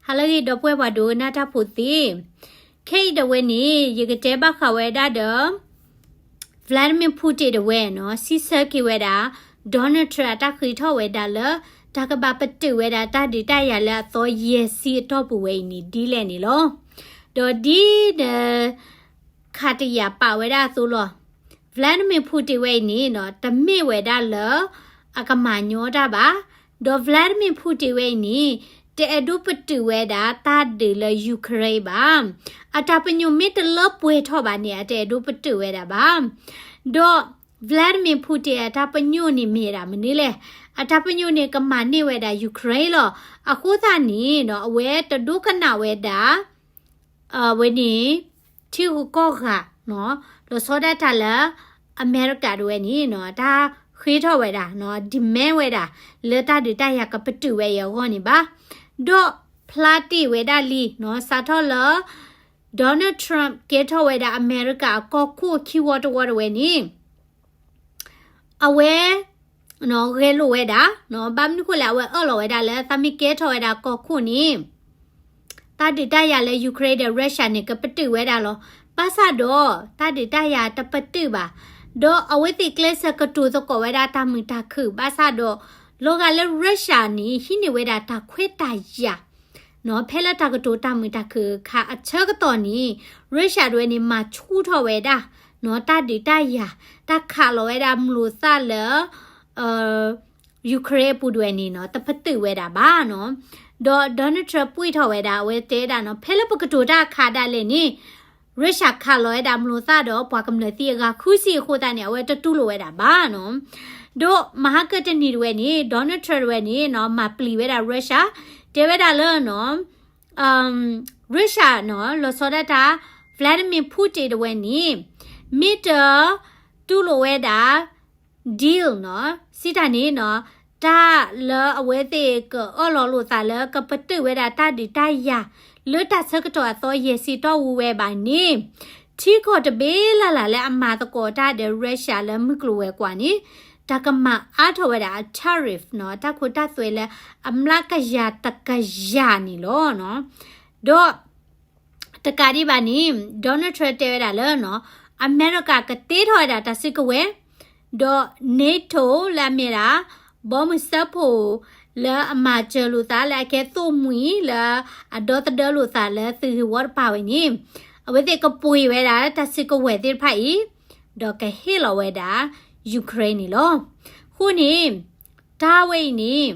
ဟါလၢအဂ့ၤ ဒီပုၢ်ဝဲၢ်ပှၤဒိကနၣ်တၢ်ဖိသ့ၣ်, ခဲအံၤဒၣ်ဝဲန့ၣ် ယကတဲဘၣ်ဃးဝဲဒၣ်ဒီး Vladimir Putin ဒၣ်ဝဲနီၤ စံးဆၢက့ၤဝဲဒၣ် Donald Trump အတၢ်ဃ့ထီၣ်ဝဲဒၣ်လၢ တၢ်ကဘၣ်ပတုာ်ဝဲဒၣ်တၢ်ဒုးတၢ်ယၤလၢအသီယဲၢ်ဆံအတီၢ်ပူၤဝဲအံၤန့ၣ် ဒ်လဲၣ်န့ၣ်လီၤ. ဒီးဒ်ဒီး ခးတယာ်ပာ်ဝဲဒၣ်အသိးလီၤ. Vladimir Putin ဝဲအံၤန့ၣ်နီၤ တမ့ၢ်ဝဲဒၣ်လၢ အကမၤညီတၢ်ဘၣ်. ဒီး Vladimir Putin ဝဲအံၤန့ၣ် တအဲၣ်ဒိးပတုာ်ဝဲဒၣ်တၢ်ဒုးလၢ Ukraine ဘၣ်. အတၢ်ပညိၣ်မ့ၢ်တလၢပှဲၤထီၣ်ဘၣ်န့ၣ် အတအဲၣ်ဒိးပတုာ်ဝဲဒၣ်ဘၣ်. ဒီး Vladimir Putin အတၢ်ပညိၣ်န့ၣ်မ့ၢ်ဒၣ်မနုၤလဲၣ်. အတၢ်ပညိၣ်န့ၣ် ကမၤန့ၢ်ဝဲဒၣ် Ukraine လီၤ. အဃိသတးန့ၣ်နီၤ အဝဲတဒိကနၣ်ဝဲဒၣ် အဝဲန့ၣ် ထံဂုၤကီၢ်ဂၤနီၤ လီၤဆီဒၣ်တၢ်လၢ အမဲရကၤဒၣ်ဝဲန့ၣ်နီၤ တၢ်ဃ့ထီၣ်ဝဲဒၣ်နီၤ demand ဝဲဒၣ် လၢတၢ်ဒုးတၢ်ယၤကပတုာ်ဝဲအံၤအဂီၢ်န့ၣ်ဘၣ်. ဒီးဖျါတ့ၢ်ဝဲဒၣ်လံနီၤ စးထီၣ်လၢ Donald Trump ကဲထီၣ်ဝဲဒၣ်အမဲရကၤအကီၢ်ခိၣ်ခံဝီတဝီဒၣ်ဝဲန့ၣ် အဝဲ နီၤ ဂဲၤလိာ်ဝဲဒၣ်နီၤ ဘၣ်မနုၤဃိလဲၣ် အဝဲအၢၣ်လီၤဝဲဒၣ်လၢသးမ့ၢ်ကဲထီၣ်ဝဲဒၣ်ကီၢ်ခိၣ်န့ၣ် တၢ်ဒုးတၢ်ယၤလၢ Ukraine ဒီး Russia န့ၣ် ကပတုာ်ဝဲဒၣ်လီၤ. ဘၣ်ဆၣ်ဒီး တၢ်ဒုးတၢ်ယၤတပတုာ်ဘၣ်. ဒီးအဝဲသ့ၣ်ကျဲးစၢးကတိၤသကိးဝဲဒၣ်တၢ်မုာ်တၢ်ခုၣ် ဘၣ်ဆၣ်ဒီး လီၤဂာ်လၢ Russia န့ၣ် ဟံးန့ၢ်ဝဲဒၣ်တၢ်ခွဲးတၢ်ယာ် နီၤ ဖဲလၢတၢ်ကတိၤတၢ်မုာ်တၢ်ခုၣ်အခါအဆၢကတီၢ်န့ၣ် Russia ဒၣ်ဝဲန့ၣ် မၤဆူၣ်ထီၣ်ဝဲဒၣ် နီၤ တၢ်ဒုးတၢ်ယၤ တၢ်ခးလီၤဝဲဒၣ်မျိာ်သၣ်လၢ Ukraine အပူၤဒၣ်ဝဲန့ၣ်နီၤ တပတုာ်ဝဲဒၣ်ဘၣ်နီၤ. ဒီး Donald Trump ပှ့ၤထီၣ်ဝဲဒၣ် အဝဲတဲဒၣ်နီၤ ဖဲလၢပကတိၤတၢ်အခါဒၣ်လဲာ်န့ၣ် Russia ခးလီၤဝဲဒၣ်မျိာ်သၣ်ဒီးပှၤကမျၢၢ်သံအဂၤဃုဆံအဃိသတးန့ၣ် အဝဲတတူၢ်လိာ်ဝဲဒၣ်ဘၣ်နီၤ. ဒီးမဟါကတနံၤဒၣ်ဝဲန့ၣ် Donald Trump ဒၣ်ဝဲန့ၣ်နီၤ မၤပျံၤဝဲဒၣ် Russia တဲဝဲဒၣ်လၢနီၤ Russia နီၤ လီၤဆီဒၣ်တၢ် Vladimir Putin ဒၣ်ဝဲန့ၣ် မ့ၢ်တတူၢ်လိာ်ဝဲဒၣ် deal နီၤ စံးတၢ်န့ၣ်နီၤ တၢ်လၢအဝဲသ့ၣ်ကအၢၣ်လီၤလိာ်သးလၢကပတုာ်ဝဲဒၣ်တၢ်ဒုးတၢ်ယၤ လၢတၢ်ဆၢကတီၢ်အသီယဲၢ်ဆံတီၢ်ဝူဝဲဘၣ်န့ၣ် ထံကီၢ်တဘ့ၣ်လၢ်လၢ်လၢအမၤသကိးတၢ်ဒီး Russia လၢမုၢ်ကျိၤဝဲၤကွာ်န့ၣ် တၢ်ကမၤအါထီၣ်ဝဲဒၣ်အ tariff နီၤ တၢ်ခိတၢ်သွဲလၢအမျးကယၤတကယၤန့ၣ်လီၤနီၤ. ဒီး တကးဒံးဘၣ်န့ၣ် Donald Trump တဲဝဲဒၣ်လၢနီၤ အမဲရကၤကတ့ထီၣ်ဝဲဒၣ်တၢ်စုကဝဲၤ ဒီး NATO လၢအမ့ၢ်ဒၣ် ဘီမုၢ်စၢဖှိၣ် လၢအမၤစၢၤလိာ်သးလၢအကဲသိၣ်မှံၤလၢ အဒီသဒၢလိာ်သးလၢသုးဂ့ၢ်ဝီတပၤဝဲန့ၣ် အဝဲသ့ၣ်ကပှ့ၤဝဲဒၣ်တၢ်စုကဝဲၤသ့ၣ်တဖၣ်အံၤ ဒီးကဟ့ၣ်လီၤဝဲဒၣ် Ukraine န့ၣ်လီၤ. အဃိန့ၣ် တၢ်ဝဲအံၤန့ၣ်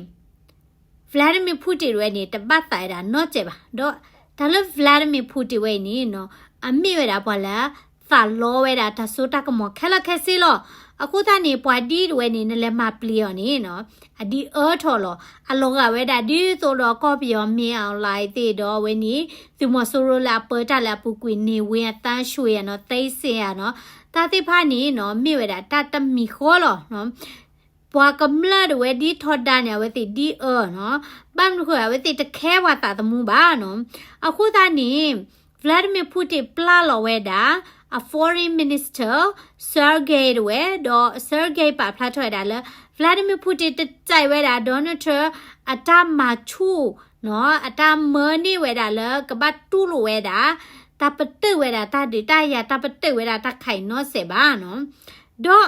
Vladimir Putin တဝဲန့ၣ် တဘၣ်သးဝဲဒၣ်နီတစဲးဘၣ်. ဒီးတၢ်လၢ Vladimir Putin တဝဲအံၤန့ၣ်နီၤ အမ့ၢ်ဝဲဒၣ်ပှၤလၢသးလီဝဲဒၣ်တၢ်စိတၢ်ကမီၤခဲလၢာ်ခဲဆ့လီၤ. အဃိသတးန့ၣ် ပှၤဒ်တဝဲန့ၣ် နလဲၤမၤပျံၤအီၤန့ၣ်နီၤ အဒ်အၢထီၣ်လီၤ. အလီၤဂာ်ဝဲဒၣ်ဒ်သိးဒီးကီၢ်ပယီၤ မင်းအောင်လှိုင် သ့ၣ်ဒီးအဝဲန့ၣ် သုးမီၤစိရိၤလၢအပၢတၢ်လၢအပူၤကွံာ်န့ၣ် ဝ့ၢ်အသန်းရွှေ နီၤ သိန်းဇော် နီၤ တၢ်သ့ၣ်တဖၣ်န့ၣ်နီၤ မ့ၢ်ဝဲဒၣ်တၢ်တမံၤဃီလီၤ. ပှၤကမျၢၢ်တဝဲဒ်ထီဒါန့ၣ် အဝဲသ့ၣ်ဒ်အၢနီၤ. ဘၣ်မနုၤဃိ အဝဲသ့ၣ်တခဲပှၤသးသမူဘၣ်နီၤ. အဃိသတးန့ၣ် Vladimir Putin ပျၢ်လီၤဝဲဒၣ် အ foreign minister Sergei တဝဲ ဒီး Sergei ပာ်ဖျါထီၣ်ဝဲဒၣ်လၢ Vladimir Putin တကြိုက်ဝဲဒၣ် Donald Trump အတၢ်မၤဆူၣ်နီၤ အတၢ်မၢန့ၢ်ဝဲဒၣ်လၢကဘၣ်တူၢ်လိာ်ဝဲဒၣ် တၢ်ပတုာ်ဝဲဒၣ်တၢ်ဒုးတၢ်ယၤ တၢ်ပတုာ်ဝဲဒၣ်တၢ်ခးအံၤနီတစဲးဘၣ်နီၤ. ဒီး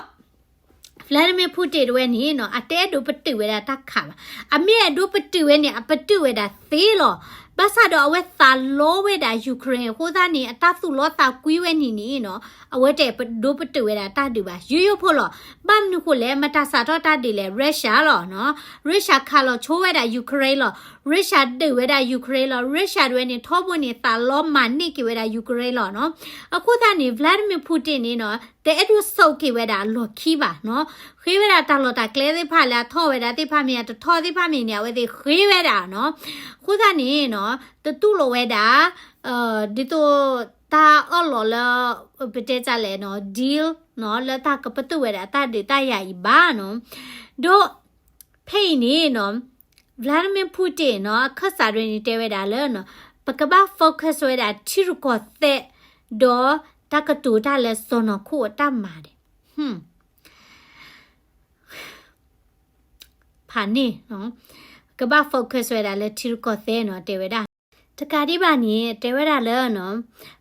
Vladimir Putin တဝဲန့ၣ်နီၤ အတအဲၣ်ဒိးပတုာ်ဝဲဒၣ်တၢ်ခးဘၣ်. အမ့ၢ်အဲၣ်ဒိးပတုာ်ဝဲန့ၣ် အပတုာ်ဝဲဒၣ်သ့လီၤ. ဘၣ်ဆၣ်ဒီးအဝဲသးလီဝဲဒၣ် Ukraine အဃိသတးန့ၣ် အတၢ်သူၣ်လီသးကွံဝဲန့ၣ်န့ၣ်နီၤ အဝဲတအဲၣ်ဒိးပတုာ်ဝဲဒၣ်တၢ်ဒုးဘၣ် ယိယိဖိလီၤ. ဘၣ်မနုၤဃိလဲၣ် မတၤစးထီၣ်တၢ်ဒုးလဲၣ် Russia လီၤနီၤ. Russia ခးလီၤဆိဝဲဒၣ် Ukraine လီၤ. Russia ဒုးဝဲဒၣ် Ukraine လီၤ. Russia တဝဲန့ၣ် ထီဘိန့ၣ် သးလီမၤန့ၢ်က့ၤဝဲဒၣ် Ukraine လီၤနီၤ. အဃိသတးန့ၣ် Vladimir Putin န့ၣ်နီၤ တအဲၣ်ဒိးဆိးက့ၤဝဲဒၣ်အလီၢ်ခံဘၣ်နီၤ. ဃ့ဝဲဒၣ်တၢ်လီၢ်တၢ်ကျဲသ့ၣ်တဖၣ်လၢအထီၣ်ဝဲဒၣ်သ့ၣ်တဖၣ်မ့ၢ် အတထီၣ်သ့ၣ်တဖၣ်မ့ၢ်န့ၣ် အဝဲသ့ၣ်ဃ့ဝဲဒၣ်နီၤ. အဃိသတးန့ၣ်နီၤ တတူၢ်လိာ်ဝဲဒၣ် ဒ်သိးတၢ်အၢၣ်လီၤလၢ ပတဲတၢ်လဲၣ်နီၤ deal နီၤ လၢတၢ်ကပတုာ်ဝဲဒၣ်တၢ်ဒုးတၢ်ယၤအံၤဘၣ်နီၤ. ဒီး ဖဲအံၤန့ၣ်နီၤ Vladimir Putin နီၤ အခၢၣ်စးဒၣ်ဝဲန့ၣ် တဲဝဲဒၣ်လၢနီၤ ပကဘၣ် focus ဝဲဒၣ်ထံရူၢ်ကီၢ်သဲး ဒီးတၢ်ကတိၤတၢ်လၢစီၢ်နီၤခိၣ်အတၢ်မၤန့ၣ် ဖးန့ၣ်နီၤ ကဘၣ် focus ဝဲဒၣ်လၢထံရူၢ်ကီၢ်သဲးနီၤ တဲဝဲဒၣ်. တကးဒံးဘၣ်န့ၣ် တဲဝဲဒၣ်လၢနီၤ,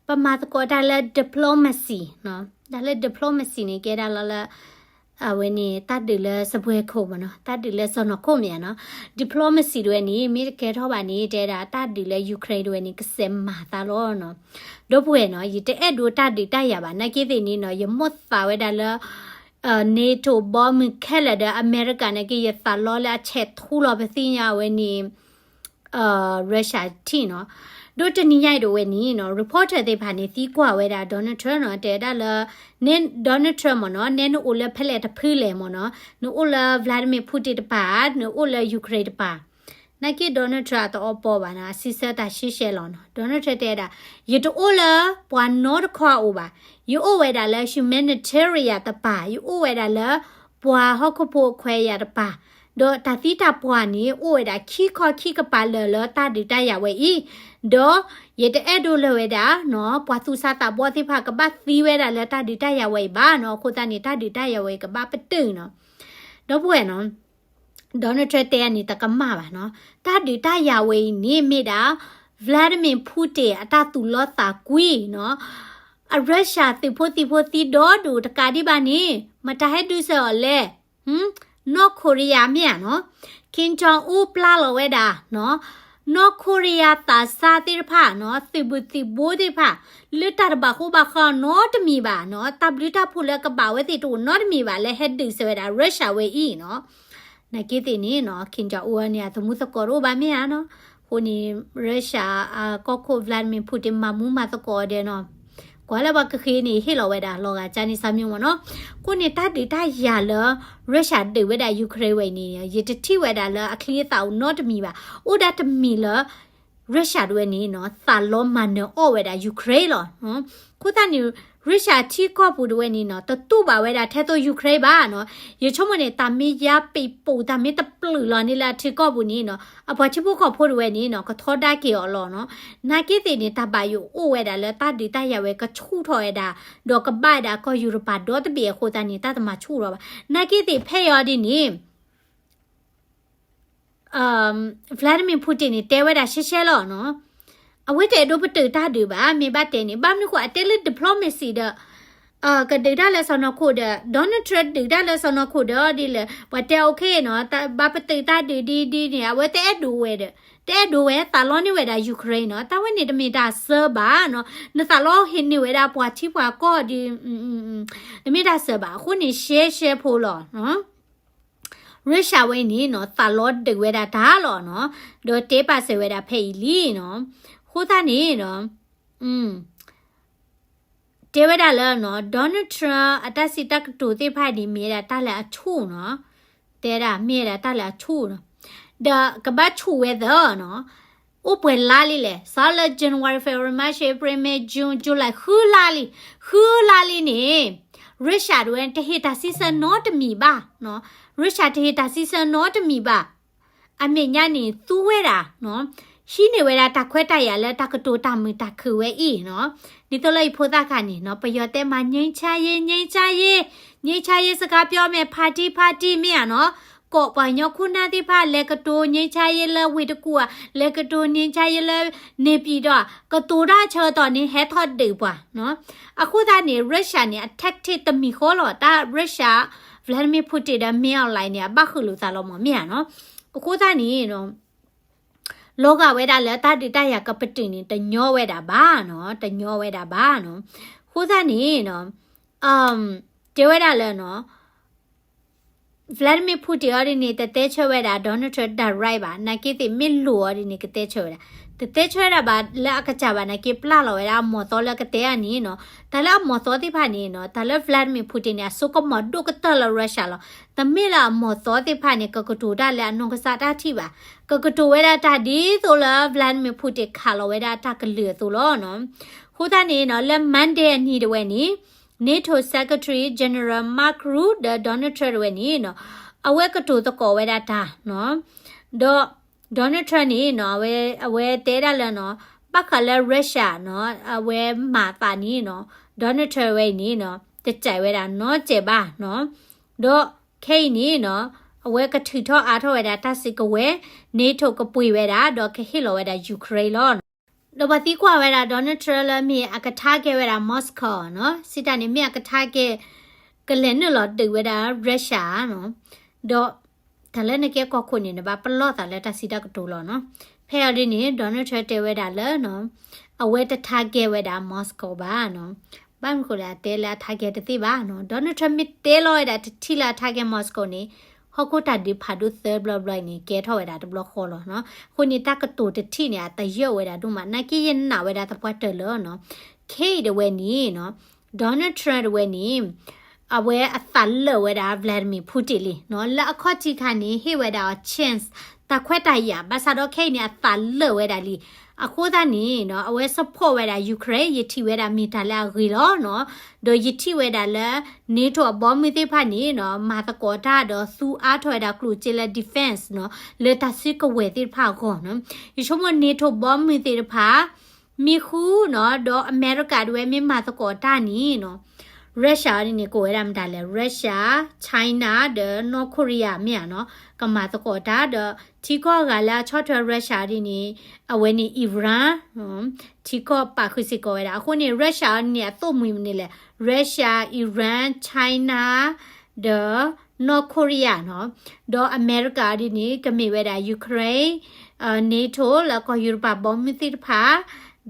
ပမၤသကိးတၢ်လၢ diplomacy နီၤ, တၢ်လၢ diplomacy န့ၣ် ကဲဒၣ်လီၤလၢ အဝဲန့ၣ် တၢ်ဒုးလၢစပွဲခိၣ်မ့ၢ်နီၤ, တၢ်ဒုးလၢစီၢ်နီၤခိၣ်မ့ၢ်ဧါနီၤ, diplomacy တဝဲန့ၣ် မ့ၢ်တကဲထီၣ်ဘၣ်န့ၣ် တဲဒၣ်တၢ်ဒုးလၢ Ukraine တဝဲန့ၣ် ကစဲးမၤသးလီၤနီၤ. ဒီပုၢ်ဝဲၢ်နီၤ, ယတအဲၣ်ဒိးတၢ်ဒုးတၢ်ယၤဘၣ်, နာ်က့သ့ၣ်န့ၣ်နီၤ, ယမိၣ်သးဝဲဒၣ်လၢ NATO ဘီမုၢ်ခဲလၢာ်ဒီး အမဲရကၤနာ်က့ ယသးလီလၢအဆဲးထူလီၤပသ့ၣ်ညါဝဲန့ၣ် Russia ထံၣ်နီၤ. ဒီးတနံၤညါအံၤဒိးဝဲန့ၣ်နီၤ, reporter သ့ၣ်တဖၣ်န့ၣ် သံကွၢ်ဝဲဒၣ် Donald Trump နီၤ, တဲဒၣ်လၢ နဲ Donald Trump မ့ၢ်နီၤ, နဲနအိၣ်လၢဖဲလဲၣ်တဖုလဲၣ်မ့ၢ်နီၤ, နအိၣ်လၢ Vladimir Putin တပၤ, နအိၣ်လၢ Ukraine တပၤ. နာ်က့ Donald Trump အတအီပီဘၣ်နီၤ, အစံးဆၢတၢ်ရှဲရှဲလီၤနီၤ. Donald Trump တဲဒၣ်, ယတအိၣ်လၢပှၤနီတခီအအိၣ်ဘၣ်, ယအိၣ်ဝဲဒၣ်လၢ humanitarian တပၤ, ယအိၣ်ဝဲဒၣ်လၢ ပှၤဟီၣ်ခိၣ်ဖိခွဲးယာ်တပၤ, ဒီးတၢ်သံတၢ်ပှၢ်န့ၣ် အိၣ်ဝဲဒၣ်ခံခီခံကပၤလၢာ်လၢတၢ်ဒုးတၢ်ယၤဝဲအံၤ, ဒီးယတအဲၣ်ဒိးလၢၤဝဲဒၣ်နီၤ, ပှၤသူၣ်စၢ်သးဘီသ့ၣ်တဖၣ်ကဘၣ်သံဝဲဒၣ်လၢတၢ်ဒုးတၢ်ယၤဝဲအံၤဘၣ်နီၤ, အဃိသတးန့ၣ် တၢ်ဒုးတၢ်ယၤဝဲအံၤကဘၣ်ပတုာ်နီၤ. ဒီပုၢ်ဝဲၢ်နီၤ, Donald Trump တဲန့ၣ်တကမၣ်ဘၣ်နီၤ, တၢ်ဒုးတၢ်ယၤဝဲအံၤန့ၣ်မ့ၢ်ဒၣ် Vladimir Putin အတၢ်သူၣ်လီသးကွံနီၤ, အ Russia သုးဖိသံၣ်ဖိသံဒီဒူၣ်တကးဒံးဘၣ်န့ၣ် မတၤဟဲဒုးစၢၤအီၤလဲၣ်, နီၢ်ခိရံယါမ့ၢ်ဧါနီၤ, Kim Jong Un ပျၢ်လီၤဝဲဒၣ်နီၤ, နီၢ်ခိရံယါသးစၢ်သ့ၣ်တဖၣ်နီၤ, သုးဘူးသံၣ်ဘိသ့ၣ်တဖၣ်, လၢတၢ်တဘၣ်ဃိဘၣ်ဃးနီတမံၤဘၣ်နီၤ, တၢ်ဘျုးတၢ်ဖှိၣ်လၢကဘၣ်ဝဲသ့ၣ်တအိၣ်နီတမံၤဘၣ် လၢဟဲဒုးစၢၤဝဲဒၣ် Russia ဝဲအံၤနီၤ. နာ်က့သ့ၣ်န့ၣ်နီၤ, Kim Jong Un န့ၣ် အသမူသကိးတအိၣ်ဘၣ်မ့ၢ်ဧါနီၤ, အဃိန့ၣ် Russia အကီၢ်ခိၣ် Vladimir Putin မၤမူမၤသကိးအီၤဒီးနီၤ, ကွၢ်လၢပှၤကဃ့န့ၣ် ဟ့ၣ်လီၤဝဲဒၣ်လီၤဂာ်ကၢန့ၣ် စၢ်မံမ့ၢ်နီၤ, အဃိန့ၣ် တၢ်ဒုးတၢ်ယၤလၢ Russia ဒုးဝဲဒၣ် Ukraine ဝဲအံၤန့ၣ် ယတထံၣ်ဝဲဒၣ်လၢအချံအသၣ်အိၣ်နီတမံၤဘၣ်, အိၣ်ဒၣ်တမံၤလၢ Russia တဝဲန့ၣ်နီၤ, သးလီမၤနၢၤအီၣ်ဝဲဒၣ် Ukraine လီၤ. အဃိသတးန့ၣ် Russia ထံကီၢ်ပူၤတဝဲန့ၣ်နီၤ, တတူၢ်ဘၣ်ဝဲဒၣ်ထဲသိး Ukraine ဘၣ်နီၤ, ယဆိကမိၣ်န့ၣ် တၢ်မ့ၢ်ယါပံးပူၤ တၢ်မ့ၢ်တပျုာ်လီၤန့ၣ်လၢအထံကီၢ်ပူၤန့ၣ်နီၤ, အပှၤထံဖိကီၢ်ဖိတဝဲန့ၣ်နီၤ, ကထီဒါက့ၤအီၤလီၤနီၤ. နာ်က့သ့ၣ်န့ၣ် တၢ်ဘၣ်ယိၣ်အိၣ်ဝဲဒၣ်လၢတၢ်ဒုးတၢ်ယၤဝဲကဆူၣ်ထီၣ်ဝဲဒၣ်, ဒီးကဘၣ်ဝဲဒၣ်ကီၢ်ယူရပၤဒီတဘ့ၣ်အဃိသတးန့ၣ် တၢ်တမၤဆူၣ်ထီၣ်ဘၣ်. နာ်က့သ့ၣ်ဖဲအံၤဒ်န့ၣ် Vladimir Putin န့ၣ် တဲဝဲဒၣ်ရှဲရှဲလီၤနီၤ, အဝဲတအဲၣ်ဒိးပတုာ်တၢ်ဒုးဘၣ်, မ့ၢ်ဘၣ်တဲန့ၣ် ဘၣ်မနုၤဃိ အတဲလၢ diplomacy ဒီး ကဒုးတၢ်လၢစီၢ်နီၤခိၣ်ဒီး Donald Trump ဒုးတၢ်လၢစီၢ်နီၤခိၣ်ဒီးဒ်လဲၣ်, ပှၤတဲ okay နီၤ, ဘၣ်ပတုာ်တၢ်ဒုးဒ်ဒ်န့ၣ် အဝဲတအဲၣ်ဒိးဝဲဒီး, တအဲၣ်ဒိးဝဲ သးလီန့ၢ်ဝဲဒၣ် Ukraine နီၤ, တၢ်ဝဲန့ၣ်တမ့ၢ်တၢ်စၢဘၣ်နီၤ, နသးလီဟ့ၣ်န့ၢ်ဝဲဒၣ်ပှၤထံပှၤကီၢ်ဒီး, တမ့ၢ်တၢ်စၢဘၣ်, အဃိန့ၣ်ရှဲရှဲဖိလီၤ. Russia ဝဲန့ၣ်နီၤ သးလီဒုးဝဲဒၣ်တၢ်လီၤနီၤ, ဒီးတဲပာ်စၢၤဝဲဒၣ်ဖဲအံၤလံနီၤ, အဃိသတးန့ၣ်နီၤ, တဲဝဲဒၣ်လၢနီၤ Donald Trump အတၢ်စံးတၢ်ကတိၤသ့ၣ်တဖၣ်န့ၣ် မ့ၢ်ဝဲဒၣ်တၢ်လၢအဆူၣ်နီၤ, တဲဒၣ်မ့ၢ်ဝဲဒၣ်တၢ်လၢအဆူၣ်နီၤ, ဒီးကဘၣ်ဆူၣ်ဝဲသၢနီၤ, အိၣ်ပှဲၤလါလံလဲၣ်, စးလၢ January February March April May June July ဃုလါလံ, ဃုလါလံန့ၣ် Russia တဝဲတဟ့ၣ်တၢ်စံးဆၢနီတမံၤဘၣ်, Russia တဟ့ၣ်တၢ်စံးဆၢနီတမံၤဘၣ်, အမဲာ်ညါန့ၣ် သူဝဲဒၣ်, ဟံးန့ၢ်ဝဲဒၣ်တၢ်ခွဲးတၢ်ယာ်လၢတၢ်ကတိၤတၢ်မုာ်တၢ်ခုၣ်ဝဲအံၤနီၤ, ဒ်သိးလၢယဖိသၣ်ခါန့ၣ်နီၤ ပယီၤတဲမး ငြိမ်းချမ်းရေး ငြိမ်းချမ်းရေး, ငြိမ်းချမ်းရေး စကားပြောမယ် ဖါတံၢ်ဖါတံၢ် မ့ၢ်ဧါနီၤ, ကိးပှၤကညီခိၣ်နၢ်သ့ၣ်တဖၣ် လဲၤကတိၤ ငြိမ်းချမ်းရေး လၢဝ့ၢ်တကူၣ်ဧါ, လဲၤကတိၤ ငြိမ်းချမ်းရေး လၢ နေပြည်တော် ကတိၤတၢ်ဆၢကတီၢ်န့ၣ် ဟဲထီၣ်ဒုးပှၤနီၤ, အဃိသတးန့ၣ် Russia န့ၣ် အ tactic တမံၤဃီလီၤ, တၢ် Russia Vladimir Putin ဒီး Min Aung Hlaing န့ၣ် အဘၣ်ဃုာ်လိာ်သးလီၤမး မ့ၢ်ဧါနီၤ, အဃိသတးန့ၣ်နီၤ လီၤဂာ်ဝဲဒၣ်လၢတၢ်ဒုးတၢ်ယၤကပတုာ်န့ၣ် တညီဝဲဒၣ်ဘၣ်နီၤ, တညီဝဲဒၣ်ဘၣ်နီၤ, အဃိသတးန့ၣ်နီၤ တဲဝဲဒၣ်လၢနီၤ Vladimir Putin အီၤဒ်န့ၣ် တတဲဆၢဝဲဒၣ် Donald Trump direct ဘၣ်, နာ်က့သ့ၣ်မ့ၢ်လိၣ်အီၤဒ်န့ၣ် ကတဲဆၢဝဲဒၣ်, တတဲဆၢဝဲဒၣ်ဘၣ်လၢအကစၢ်ဘၣ်, နာ်က့ပျၢ်လီၤဝဲဒၣ်အမီၢ်သီလၢကတဲအီၤန့ၣ်နီၤ, တၢ်လၢအမီၢ်သီသ့ၣ်တဖၣ်န့ၣ်နီၤ, တၢ်လၢ Vladimir Putin န့ၣ် အစိကမီၤဒိၣ်ကတၢၢ်လၢ Russia လီၤ, တမ့ၢ်လၢအမီၢ်သီသ့ၣ်တဖၣ်န့ၣ် ကကတိၤတၢ်လၢအနီၢ်ကစၢ်တၢ်ထံၣ်ဘၣ်, ကကတိၤဝဲဒၣ်တၢ်ဒ်သိးလၢ Vladimir Putin ခးလီၤဝဲဒၣ်တၢ်ကလုၢ်အသိးလီၤနီၤ, အဃိသတးန့ၣ်နီၤ လၢ Monday အနံၤတဝဲန့ၣ် NATO Secretary General Mark Rutte ဒီး Donald Trump တဝဲန့ၣ်နီၤ, အဝဲကတိၤသကိးဝဲဒၣ်တၢ်နီၤ, ဒီး Donald Trump န့ၣ်နီၤ အဝဲ အဝဲတဲဒၣ်လၢနီၤ, ဘၣ်ဃးလၢ Russia နီၤ အဝဲမၤသးန့ၣ်နီၤ, Donald Trump ဝဲအံၤန့ၣ်နီၤ တစဲးဝဲဒၣ်နီတစဲးဘၣ်နီၤ, ဒီးခဲအံၤန့ၣ်နီၤ အဝဲကထုးထီၣ်အါထီၣ်ဝဲဒၣ်တၢ်စုကဝဲၤ, NATO ကပှ့ၤဝဲဒၣ် ဒီးကဟ့ၣ်လီၤဝဲဒၣ် Ukraine လီၤ. ဒီးပှၤသံကွၢ်ဝဲဒၣ် Donald Trump လၢမ့ၢ်အက target ဝဲဒၣ် Moscow နီၤ, စံးတၢ်န့ၣ် မ့ၢ်အက target ကလဲၤနုာ်လီၤဒုးဝဲဒၣ် Russia နီၤ, ဒီး တၢ်လၢနကဲကီၢ်ခိၣ်န့ၣ် နဘၣ်ပလီၢ်သးလၢတၢ်စံးတၢ်ကတိၤလီၤနီၤ. ဖဲအံၤဒ်န့ၣ် Donald Trump တဲဝဲဒၣ်လၢ အဝဲတ target ဝဲဒၣ် Moscow ဘၣ်နီၤ. ဘၣ်မနုၤဃိလဲၣ် အတဲလၢအ target တသ့ဘၣ်နီၤ. Donald Trump မ့ၢ်တဲလီၤဝဲဒၣ်တထံၣ်လၢအ target Moscow န့ၣ် ဟီၣ်ခိၣ်တၢ်ဒုးဖးဒိၣ်သၢဘျီဘျီအံၤန့ၣ် ကဲထီၣ်ဝဲဒၣ်တဘျီဃီလီၤနီၤ. အဃိန့ၣ် တၢ်ကတိၤတထံၣ်န့ၣ် အတယၢၢ်ဝဲဒၣ်ဒိၣ်မး နာ်က့ယနာ်ဝဲဒၣ်သပှၢ်တၢၢ်လၢနီၤ. Kyiv တဝဲန့ၣ်နီၤ Donald Trump တဝဲန့ၣ် အဝဲအသးလၢာ်ဝဲဒၣ် Vladimir Putin လံနီၤ. လၢအခီၣ်ထံးခါန့ၣ် ဟ့ၣ်ဝဲဒၣ်အီၤ chance တၢ်ခွဲးတၢ်ယာ် ဘၣ်ဆၣ်ဒီးခဲအံၤန့ၣ် အသးလၢာ်ဝဲဒၣ်လံ. အဃိသတးန့ၣ်နီၤ အဝဲ support ဝဲဒၣ် Ukraine ယထံၣ်ဝဲဒၣ်မ့ၢ်တၢ်လၢအဂ့ၤလီၤနီၤ. ဒီးယထံၣ်ဝဲဒၣ်လၢ NATO အဘီမုၢ်သ့ၣ်တဖၣ်န့ၣ်နီၤ မၤသကိးတၢ်ဒီးသူအါထီၣ်ဝဲဒၣ်ကျိၣ်စ့လၢ defense နီၤ လၢတၢ်စုကဝဲၤသ့ၣ်တဖၣ်အဂီၢ်နီၤ. ယဆိကမိၣ် NATO ဘီမုၢ်သ့ၣ်တဖၣ် မ့ၢ်ဃုနီၤ ဒီးအမဲရကၤတဝဲမ့ၢ်မၤသကိးတၢ်န့ၣ်နီၤ Russia ဒ်န့ၣ် ကိးဝဲဒၣ်မတၤလဲၣ် Russia, China ဒီး North Korea မ့ၢ်ဧါနီၤ ကမၤသကိးတၢ်ဒီး ထံကီၢ်ဂၤလၢအဆီၣ်ထွဲ Russia ဒ်န့ၣ် အဝဲန့ၣ် Iran ထံကီၢ်ပာ်ဃုာ်စ့ၢ်ကီးဝဲဒၣ်. အဃိန့ၣ် Russia န့ၣ် အသိၣ်မှံၤမနုၤလဲၣ် Russia, Iran, China ဒီး North Korea နီၤ ဒီးအမဲရကၤဒ်န့ၣ် ကမ့ၢ်ဝဲဒၣ် Ukraine, NATO လၢကီၢ်ယူရပၤဘီမုၢ်သ့ၣ်တဖၣ်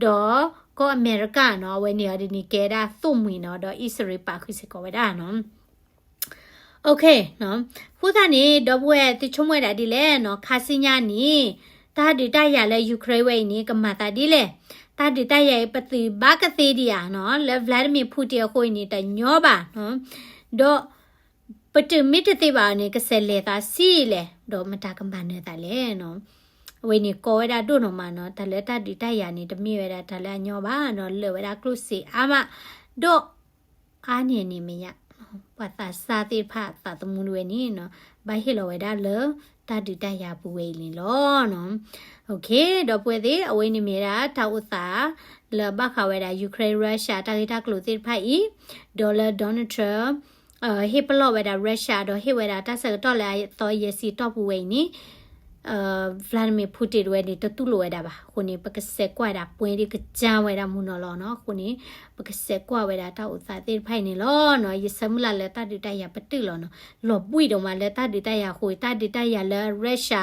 ဒီးကီၢ်အမဲရကၤနီၤ အဝဲန့ၣ်အီၤဒ်န့ၣ် ကဲဒၣ်သိၣ်မှံၤနီၤ ဒီးအံၣ်စရ့လးပာ်ဃုာ်စ့ၢ်ကီးဝဲဒၣ်နီၤ. အဃိသတးန့ၣ် ဒီပုၢ်ဝဲၢ်သုဆိကမိၣ်ဝဲဒၣ်ဒ်လဲၣ်နီၤ ခါဆူညါန့ၣ် တၢ်ဒုးတၢ်ယၤလၢ Ukraine ဝဲအံၤန့ၣ် ကမၤသးဒ်လဲၣ်. တၢ်ဒုးတၢ်ယၤအံၤ ပသုးဘၣ်ကသ့ဒံးဧါနီၤ လၢ Vladimir Putin အဃိအံၤန့ၣ် တညီဘၣ်နီၤ ဒီး ပတုာ်မ့ၢ်တသ့ဘၣ်အီၤန့ၣ် ကစဲးလဲၤသးဆံးလဲၣ် ဒီးမတၤကမၤနၢၤသးလဲၣ်နီၤ. အဝဲန့ၣ်ကီဝဲဒၣ်ဒိၣ်နီၢ်မးနီၤ တၢ်လၢတၢ်ဒုးတၢ်ယၤန့ၣ် တမ့ၢ်ဝဲဒၣ်တၢ်လၢအညီဘၣ်နီၤ လၢာ်ဝဲဒၣ်ကျိၣ်စ့အါမး ဒီး အါန့ၢ်န့ၣ်မ့ၢ်ယါ ပှၤသးစၢ်သ့ၣ်တဖၣ်အသးသမူတဝဲန့ၣ်နီၤ ဘၣ်ဟ့ၣ်လီၤဝဲဒၣ်လၢ တၢ်ဒုးတၢ်ယၤပူၤဝဲအံၤန့ၣ်လီၤနီၤ. ဒီပုၢ်ဝဲၢ်သ့ၣ် အဝဲန့ၣ်မ့ၢ်ဒၣ်တၢ်အိၣ်သး လၢဘၣ်ဃးဝဲဒၣ် Ukraine Russia တၢ်ဂ့ၢ်တၢ်ကျိၤသ့ၣ်တဖၣ်အံၤ ဒီးလၢ Donald Trump ဟ့ၣ်ပလီၢ်ဝဲဒၣ် Russia ဒီးဟ့ၣ်ဝဲဒၣ်တၢ်ဆၢကတီၢ်လၢအသီယဲၢ်ဆံတီၢ်ပူၤဝဲအံၤန့ၣ် Vladimir Putin တဝဲန့ၣ် တတူၢ်လိာ်ဝဲဒၣ်ဘၣ်. အဃိန့ၣ် ပကစဲးကွၢ်ဒၣ် ပွဲဒ်ကစၢ်ဝဲဒၣ်မုၢ်နီၤလီၤနီၤ. အဃိန့ၣ် ပကစဲးကွၢ်ဝဲဒၣ်တၢ်အိၣ်သးသ့ၣ်တဖၣ်အံၤန့ၣ်လီၤနီၤ. ယဆၢမုၢ်လၢ်လၢတၢ်ဒုးတၢ်ယၤပတုာ်လီၤနီၤ. လီၤဘှံးဒိၣ်မးလၢတၢ်ဒုးတၢ်ယၤအဃိ တၢ်ဒုးတၢ်ယၤလၢ Russia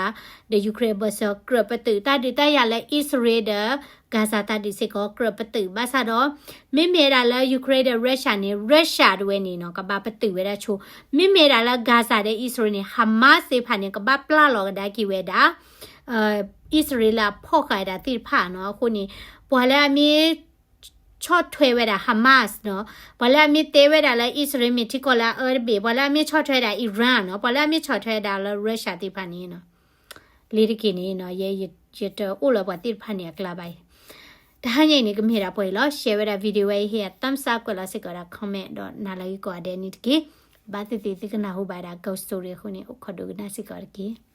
ဒီး Ukraine ဘၢၣ်စၢၤကြၢးပတုာ်, တၢ်ဒုးတၢ်ယၤလၢ အံၣ်စရ့လးဒီး Gaza တၢ်ဒုးစ့ၢ်ကီးကြၢးပတုာ်. ဘၣ်ဆၣ်ဒီး မ့မ့ၢ်ဒၣ်လၢ Ukraine ဒီး Russia န့ၣ် Russia တဝဲန့ၣ်နီၤ ကဘၣ်ပတုာ်ဝဲဒၣ်ဆိ, မ့မ့ၢ်ဒၣ်လၢ Gaza ဒီး အံၣ်စရ့လးန့ၣ် Hamas သ့ၣ်တဖၣ်န့ၣ် ကဘၣ်ပျၢ်လီၤကဒါက့ၤဝဲဒၣ် အံၣ်စရ့လးအဖီၣ်ဃာ်ဒၣ်သ့ၣ်တဖၣ်နီၤ. အဃိန့ၣ် ပှၤလၢအမ့ၢ် ဆီၣ်ထွဲဝဲဒၣ် Hamas နီၤ, ပှၤလၢအမ့ၢ်တဲဝဲဒၣ်လၢ အံၣ်စရ့လးမ့ၢ်ထံကီၢ်လၢအအၢတဘ့ၣ်, ပှၤလၢအမ့ၢ်ဆီၣ်ထွဲဒၣ် Iran နီၤ, ပှၤလၢအမ့ၢ်ဆီၣ်ထွဲဒၣ်လၢ Russia သ့ၣ်တဖၣ်န့ၣ်နီၤ, လ့ၤတက့ၢ်န့ၣ်နီၤ, ယ ယတအိၣ်လၢပှၤသ့ၣ်တဖၣ်န့ၣ်အကျါဘၣ်အံၤ. တဟါညါအံၤန့ၣ် ကမ့ၢ်ဒၣ်ပှဲၤအံၤလီၤ. share ဝဲဒၣ် video ဝဲအံၤ ဟ့ၣ်ယၤ thumbs up ကွဲးလီၤစ့ၢ်ကီးဝဲဒၣ် comment ဒီးနၤလၢဂ့ၤကိးဂၤဒဲးန့ၣ်တက့ၢ်. ဘၣ်သ့ၣ်သ့ၣ်သုကနၢ်ဟူဘၣ်ဝဲဒၣ် ghost story အဃိန့ၣ် အိၣ်ခိးဒိကနၣ်စ့ၢ်ကီးတက့ၢ်.